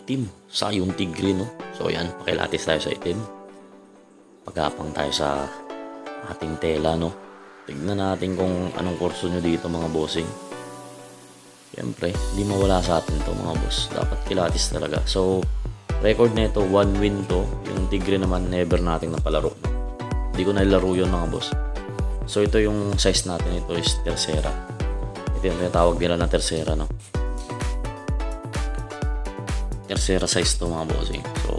Itim. Sa yung tigre, no? So, ayan. Pakilatis tayo sa itim. Pagapang tayo sa ating tela, no? Tignan natin kung anong kurso nyo dito, mga bossing. Siyempre, hindi mawala sa atin to, mga boss. Dapat kilatis talaga. So, record na ito, one win to. Yung tigre naman, never nating napalaro. No? Hindi ko nalaro yun, mga boss. So, ito yung size natin. Ito is tercera. Ito yung tinatawag nila na tercera, no? Tercera size to, mga bossing. So,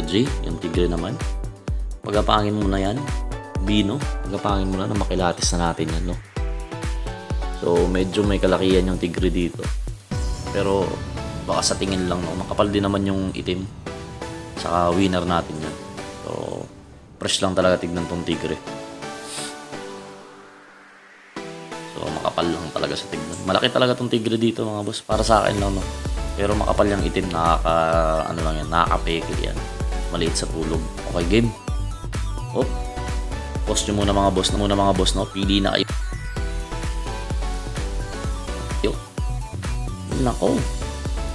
G, yung tigre naman. Pagapangin mo na yan. B, no? Pagapangin mo na na makilatis na natin yan, no? So, medyo may kalakihan yung tigre dito. Pero, baka sa tingin lang, no? Makapal din naman yung itim. Saka winner natin yan. So, fresh lang talaga tignan tong tigre. So, makapal lang talaga sa tignan. Malaki talaga tong tigre dito, mga boss. Para sa akin lang, no? Pero makapal yung itim, nakaka, ano lang yan, nakakapeke yan. Maliit sa tulog. Okay, game. Oh. Pause nyo muna, mga boss, na muna, mga boss, no? Pili na kayo. Yo. Nako.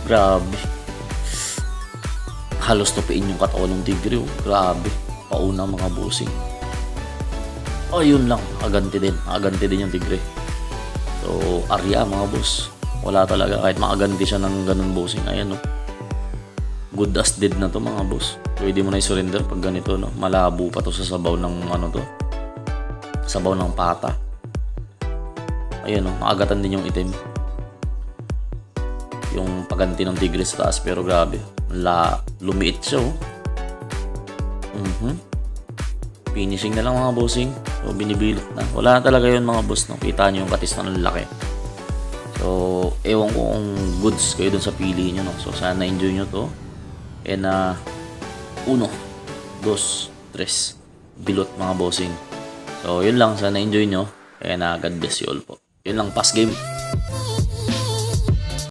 Grabe. Halos tupiin yung katawan ng tigre, oh. Grabe. Pauna, mga bossing. Ayun lang. Aganti din. Aganti din yung tigre. So, arya, mga boss. Wala talaga. Kahit makaganti siya ng ganun, bossing. Ayan, no. Good as dead na to, mga boss. Pwede mo na i-surrender pag ganito, no. Malabo pa to sa sabaw ng ano to. Sabaw ng pata. Ayun, no. Maagatan din yung itim. Yung paganti ng tigre sa taas. Pero grabe. Lumiit siya, oh. Finishing na lang, mga bossing. So, binibilot na. Wala na talaga yun, mga boss, no? Kita nyo yung katis na ng laki. So, ewan ko kung goods kayo dun sa pili nyo, no? So, sana na-enjoy nyo to. And, uno, dos, tres. Bilot, mga bossing. So, yun lang. Sana enjoy nyo. And, God bless you all po. Yun lang, pass game.